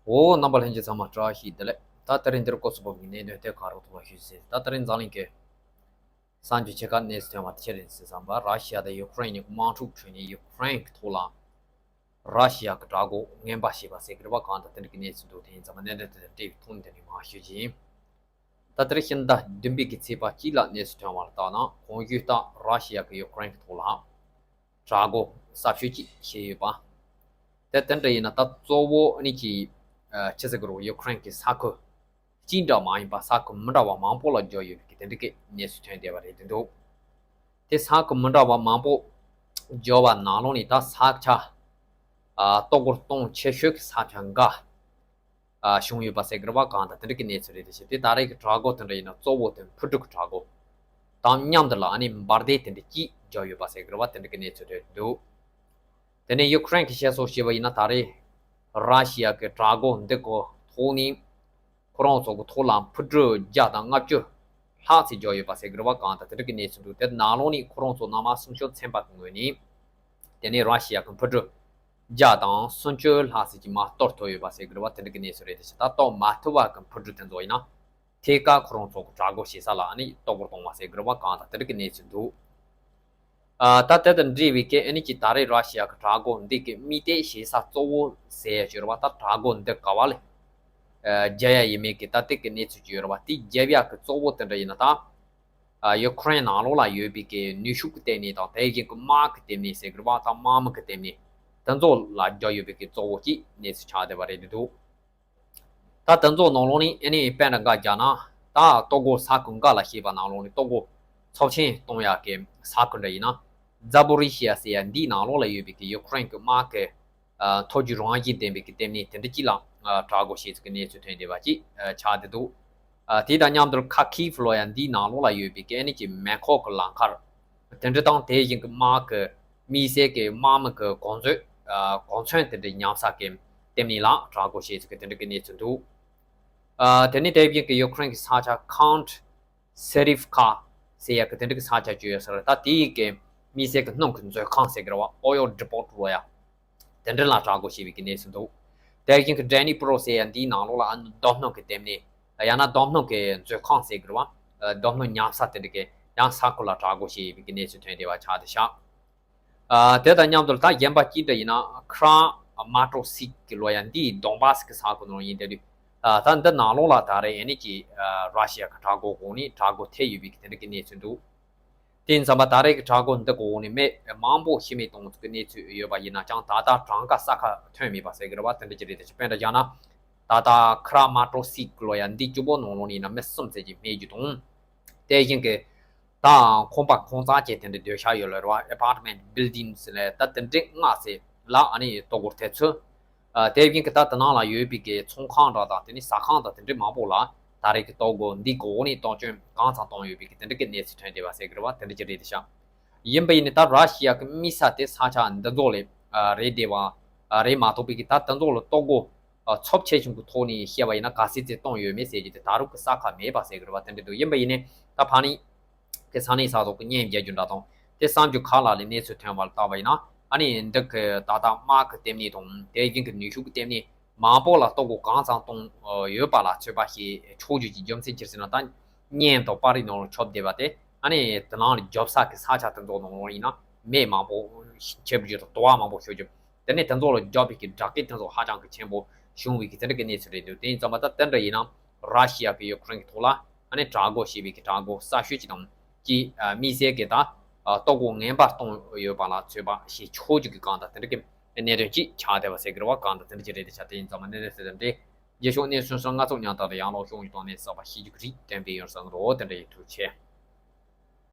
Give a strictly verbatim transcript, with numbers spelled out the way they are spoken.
འོ། རྣམ་པ་ལྷན་རྒྱས་ཚང་མ་བཀྲ་ཤིས་བདེ་ལེགས། ད་དེ་རིང་འདིར་སྐོར་སུ་བབས་ཀྱི་གནད་དོན་དེ་ག་རོགས་ཐོག་ལ་ཞུས་ཟིན། ད་དེ་རིང་འཛམ་གླིང་གི་གསར་འགྱུར་ཆེ་ཁག་གནས་སུ་ཐོན་པ་དེ་ཆེ་རེད་ཟེར་བསམ་པ། ར་ཤི་ཡ་དང་ཡུ་ཀེ་རེན་གཉིས་ཀྱི་དམག་འཁྲུག་ཁྲོད་ནས་ཡུ་ཀེ་རེན་གྱི་ཐོག་ལ་ར་ཤི་ཡ་གི་དྲག་འགོ་ངན་པ་བྱས་པ་ཟེར་གི་རེད་པ། གང་ལྟར་དེ་འདྲ་གི་གནས་ཚུལ་འདུག་དེ་ཡིན་ཙང་མ་གནད་དོན་དེ་དང་འབྲེལ་བའི་ཐོག་ནས་དེ་ནས་མར་ཤོད་ཀྱི་ཡིན། ད་དེ་རིང་ཕྱི་ཟླ་བདུན་པའི་གི་ཚེས་པ་གཅིག་ལ་གནས་སུ་ཐོན་པ་ལ་བལྟས་ན། གོང་ཞུས་ལྟར་ར་ཤི་ཡ་གི་ཡུ་ཀེ་རེན་གྱི་ཐོག་ལ་དྲག་འགོ་གསར་ཤོས་ཅིག་བྱས་ཡོད་པ། དེ་དེ་འདྲ་ཡིན་ན་ད་གཙོ་བོ་ཨ་ནི་ཅིག་ཨ་ཅི་ཟེར་དགོས་རེད། ཡུ་ཀེ་རེན་གྱི་ས་ཁུལ་གཅིག་འདྲ་མ་ཡིན་པ་ས་ཁུལ་མི་འདྲ་བ་མང་པོ་ལ་འབྱོར་ཡོད་པའི་དེ་འདྲ་གི་གནས་ཚུལ་ཐོན་བསྡད་པ་རེད་འདུག་དེ་ས་ཁུལ་མི་འདྲ་བ་མང་པོ་འབྱོར་བ་ནང་ལོགས་ནས་ད་ས་ཆ་ཨ་གཏོར་རྒོལ་གཏོང་ཆེ་ཤོས་ཀྱི་ས་ཆ་འགའ་ཨ་བྱུང་ཡོད་པ་ཟེར་གི་རེད་པ། གང་ལྟར་དེ་འདྲ་གི་གནས་ཚུལ་རེད། དེ་བཞིན་དེ་ད་རེས་ཀྱི་དྲག་འགོ་དེ་འདྲ་ཡིན་ན་གཙོ་བོ་དེ་འཕུར་གྲུ་གི་དྲག་འགོ་དང་མཉམ་དུ་ལ་ཨ་ནི་འབར་མདེལ་དེ་འདྲ་གཅིག་འབྱོར་ཡོད་པ་ཟེར་གི་རེད་པ། དེ་འདྲ་གི་གནས་ཚུལ་རེད་འདུག་དེ་ནས་ཡུ་ཀེ་རེན་གྱིས་བཤད་སྲོལ་བྱས་པ་ཡིན་ན། ད་རེས་ར་ཤི་ཡ་གི་དྲག་འགོ་འདི་གི་ཐོག་ནས་ཁོ་རང་ཚོ་གི་ཐོག་ལ་འཕུར་གྲུ་བརྒྱ་དང་ལྔ་བཅུ་ལྷག་ཙམ་འབྱོར་ཡོད་པ་ཟེར་གི་རེད་པ། གང་ལྟར་དེ་འདྲ་གི་གནས་ཚུལ་འདུག་དེ་ནང་ལོགས་ནས་ཁོ་རང་ཚོ་གནམ་དམག་སྲུང་སྐྱོབ་ཚན་པ་གི་ངོས་ནས་དེ་ནས་ར་ཤི་ཡ་གི་འཕུར་གྲུ་བརྒྱ་དང་སུམ་ཅུ་ལྷག་ཙམ་ཅིག་མར་གཏོར་ཐུབ་ཡོད་པ་ཟེར་གི་རེད་པ། དེ་འདྲ་གི་གནས་ཚུལ་རེད། དེ་བཞིན་ད་གཏོར་མ་ཐུབ་པ་གི་འཕུར་གྲུ་དེ་ཚོ་ཡིན་ན་ཐད་ཀར་ཁོ་རང་ཚོ་གི་དྲག་འགོ་བྱེད་ས་ལ་ཨ་ནི་གཏོར་རྒོལ་གཏོང་བ་ཟེར་གི་རེད་པ། གང་ལྟར་དེ་འདྲ་གི་གནས་ཚུལ་འདུག་ཨ་ད་དེ་དང་འབྲེལ་བའི་གི་ཨ་ནི་ཅིག་ད་རེས་ར་ཤི་ཡ་གི་དྲག་འགོ་འདི་གི་དམིགས་གཏད་བྱེད་ས་གཙོ་བོ་ཟེར་ཡ་ཅིག་ཡོད་རེད་པ། ད་དྲག་འགོ་འདི་ག་པ་ལ་ཨ་རྒྱག་ཡ་ཡིན་མིན་གི་ད་དེ་གི་གནས་ཚུལ་ཅིག་ཡོད་རེད་པ། དེ་རྒྱག་ཡ་གི་གཙོ་བོ་དེ་འདྲ་ཡིན་ན་ད་ཨ་ཡུ་ཀེ་རེན་ནང་ལོགས་ལ་ཡོད་པའི་གི་ནུས་ཤུགས་ཀྱི་སྟེང་ནས་དང་དེ་བཞིན་གི་དམག་གི་སྟེང་ནས་ཟེར་གི་རེད་པ། ད་དམག་མི་གི་སྟེང་ནས་དེ་ཚོ་ལ་རྒྱག་ཡོད་པའི་གི་གཙོ་བོ་གཅིག་གནས་ཚུལ་ཆགས་བསྡད་པ་རེད་འདུག་ད་དེ་ཚོ་ནང་ལོགས་ནས་ཨ་ནི་དཔེར་ན་འགའ་རྒྱག་ན། ད་གཏོར་རྒོལ་ས་ཁུལ་འགའ་ལ་བྱས་པ་ནང་ལོགས་ནས་གཏོར་རྒོལ་ཚབས་ཆེན་གཏོང་ཡག་གི་ས་ཁུལ་འདྲ་ཡིན་ན། ཛ་པོ་རི་ཤི་ཡ་ཟེར་ཡ་འདིའི་ནང་ལོགས་ལ་ཡོད་པའི་གི་ཡུ་ཀེ་རེན་གྱི་དམག་གི་ཨ་མཐོ་རྒྱུགས་རང་བཞིན་ལྡན་པའི་གི་ལྟེ་གནས་དེ་འདྲ་གཅིག་ལ་ཨ་དྲག་རྒོལ་བྱས་ཚུལ་གྱི་གནས་ཚུལ་ཐོན་བསྡད་པ་ཅིག་ཨ་ཆགས་བསྡད་འདུག་ཨ་དེ་དང་མཉམ་དུ་ཁ་ཁིབ་ལོ་ཡ་འདིའི་ནང་ལོགས་ལ་ཡོད་པའི་གི་ཨ་ནི་ཅིག་མེ་འཁོར་གྱི་ལམ་ཁར་དེ་འདྲ་དང་དེ་བཞིན་གྱི་དམག་གི་དམིགས་བསལ་གྱི་དམག་མི་གི་གོ་མཛོད་ཨ་གོ་མཚོན་དེ་འདྲ་ཉམས་ས་གི་ལྟེ་གནས་ལ་དྲག་རྒོལ་བྱས་ཚུལ་གྱི་དེ་འདྲ་གི་གནས་ཚུལ་འདུག་ཨ་དེ་ནས་དེ་བཞིན་གྱི་ཡུ་ཀེ་རེན་གྱི་ས་ཆ་ཁོང་སེ་རིབ་ཁ་ཟེར་ཡ་གི་དེ་འདྲ་གི་ས་ཆ་ཅིག་ཡོད་ས་རེད། ད་དེའི་གི་དམིགས་བསལ་གྱི་སྣུམ་གྱི་མཛོད་ཁང་ཟེར་གི་རེད་པ། ཨོ་ཡོལ་ཌི་པོ་ཊི་ལོ་ཡ། དེ་འདྲ་ལ་དྲག་རྒོལ་བྱས་པའི་གི་གནས་ཚུལ་འདུག་དེ་བཞིན་གྱི་ཌེ་ནི་པྲོ་ཟེར་ཡ་འདིའི་ནང་ལོགས་ལ་ཨ་ནི་རྡོ་སྣུམ་གྱི་ལྟེ་གནས། ཡང་ན་རྡོ་སྣུམ་གྱི་མཛོད་ཁང་ཟེར་གི་རེད་པ། རྡོ་སྣུམ་ཉམས་ས་དེ་འདྲ་གི་ཡང་ས་ཁུལ་ལ་དྲག་རྒོལ་བྱས་པའི་གི་གནས་ཚུལ་ཐོན་བསྡད་པ་ཆགས་བསྡད་ཤག་ཨ་དེ་དང་མཉམ་དུ་ད་གཞན་པ་གཅིག་འདྲ་ཡིན་ན། ཁ་ར་མ་ཏོ་སིག་གི་ལོ་ཡ་འདི་དོན་བྷ་སི་གི་ས་ཁུལ་ནང་ཡིན་བསྡད་དུས། ཨ་ད་འདི་ནང་ལོགས་ལ་ད་རེས་ཨ་ནི་ཅིག་ཨ་ར་ཤི་ཡ་གི་དྲག་རྒོལ་འོག་ནས་དྲག་རྒོལ་ཐེབས་ཡོད་པའི་གི་དེ་འདྲ་གི་གནས་ཚུལ་འདུག་དེ་ཡིན་ཙང་མ་ད་རེས་ཀྱི་དྲག་རྒོལ་འདི་གི་འོག་ནས་མི་མང་པོ་ཤི་རྨས་གཏོང་ཚུལ་གྱི་གནས་ཚུལ་ཡོད་པ་ཡིན་ན་ཡང་། ད་ལྟ་གྲངས་ཀ་གསལ་ཁ་ཐོན་མེད་པ་ཟེར་གི་རེད་པ། དེ་འདྲ་ཅིག་རེད། དེ་ཕྱིར་དཔེར་ན་བཞག་ན། ད་ལྟ་ཁ་ར་མ་ཏོ་སིག་གི་ལོ་ཡ་འདི་གཅིག་པོ་ནང་ལོགས་ནས་ཡིན་ན་མི་གསུམ་ཙམ་ཅིག་རྨས་རྒྱུ་དང་། དེ་བཞིན་གྱི་ད་ཁང་པ་ཁང་གསར་ཅན་དེ་འདྲ་སྡོད་ཤག་ཡོད་ལ་རེད་པ། ཨེ་པར་ཊི་མེན་ཊི་བིལ་ཌིང་ཟེར་ལ་ད་དེ་འདྲ་ལྔ་ཙམ་ལ་ཨ་ནི་གཏོར་རྒོལ་ཐེབས་ཚུལ། ཨ་དེ་བཞིན་གྱི་ད་དེ་ནང་ལ་ཡོད་པའི་གི་ཚོང་ཁང་འདྲ་དང་དེ་ནས་ཟ་ཁང་དང་དེ་འདྲ་མང་པོ་ལ་ད་རེས་ཀྱི་གཏོར་རྒོལ་འདི་གི་འོག་ནས་གཏོར་སྐྱོན་གང་ཙམ་བཏང་ཡོད་པའི་གི་དེ་འདྲ་གི་གནས་ཚུལ་ཐོན་བསྡད་པ་ཟེར་གི་རེད་པ། དེ་འདྲ་ཅིག་རེད་དེ་ཤག་ཡིན་པ་ཡིན་ནའི་ད་ར་ཤི་ཡ་གི་དམིགས་ས་དེ་ས་ཆ་འདི་ཚོ་ལ་ཨ་རེད་བསྡད་པ་ཨ་རེད་མ་གཏོགས་པའི་གི་ད་དེ་ཚོ་ལ་གཏོར་རྒོལ་ཨ་ཚབས་ཆེ་ཆུང་གི་ཐོག་ནས་བཤད་པ་ཡིན་ན་ག་ཚོད་ཙམ་བཏང་ཡོད་མེད་ཟེར་རྒྱུ་དེ་ད་རུང་གི་གསལ་ཁ་མེད་པ་ཟེར་གི་རེད་པ། དེ་འདྲ་འདུག་ཡིན་པ་ཡིན་ནའི་ད་ཕ་ནི་གི་ས་གནས་ས་ཐོག་གི་གཉེན་རྒྱག་རྒྱུ་འདྲ་དང་དེ་བསམ་རྒྱུ་ཁག་ལ་ལས་གནས་ཚུལ་ཐོན་པ་ལ་བལྟས་པ་ཡིན་ན། ཨ་ནི་འདི་གི་ད་ལྟ་དམག་གི་ལྟེ་གནས་དང་དེ་བཞིན་གྱི་ནུས་ཤུགས་ཀྱི་ལྟེ་གནས་མང་པོ་ལ་གཏོར་རྒོལ་གང་ཙམ་གཏོང་ཡོད་པ་ལ་ཚོད་དཔག་བྱེད་ཆོག་རྒྱུ་གྱི་རྒྱུ་མཚན་ཅི་ཟེར་ན། ད་གཉེན་དང་པར་རིས་ནང་ལ་ཁྱབ་བསྡད་པ་དེ། ཨ་ནི་དེ་ནང་ལ་རྒྱབ་ས་གི་ས་ཆ་དེ་ཚོ་ནང་ལ་ཡིན་ན་མེ་མང་པོ་འཁྱེར་རྒྱུ་དང་དུ་བ་མང་པོ་ཤོར་རྒྱུ། དེ་ནས་དེ་ཚོ་ལ་རྒྱབ་པའི་གི་དྲག་སྐད་དེ་ཚོ་ཧ་ཅང་གི་ཆེན་པོ་བྱུང་བའི་གི་དེ་འདྲ་གི་གནས་ཚུལ་རེད་འདུག་དེ་ཡིན་ཙང་མ་ད་དེ་འདྲ་ཡིན་ན་ར་ཤི་ཡ་གི་ཡུ་ཀེ་རེན་གི་ཐོག་ལ་ཨ་ནི་དྲག་རྒོལ་བྱས་པའི་གི་དྲག་རྒོལ་གསར་ཤོས་ཅིག་དང་གི་ཨ་དམིགས་བསལ་གི་ད་ཨ་གཏོར་རྒོལ་ངན་པ་གཏོང་ཡོད་པ་ལ་ཚོད་དཔག་བྱེད་ཆོག་རྒྱུ་གི་གང་ལྟར་དེ་འདྲ་གི་གནད་དོན་ཅིག་ཆགས་བསྡད་པ་ཟེར་གི་རེད་པ། གང་ལྟར་དེ་འདྲ་ཅིག་རེད་དེ་ཤག་དེ་ཡིན་ཙང་མ་གནད་དོན་དེ་དང་འབྲེལ་རྗེས་ཕྱོགས་གནས་ཚུལ་སོགས་སྣ་ཚོགས་ཉམས་དག་དང་ཡང་ལོག་ཤོག་ཡོང་གཏོང་ནས་གསར་པ་ཤེས་རྒྱུ་གི་རིགས་བསྟན་པའི་ཡོན་བསམ་གི་རོ། དེ་འདྲ་ཡིན། ཐུགས་རྗེ་ཆེ།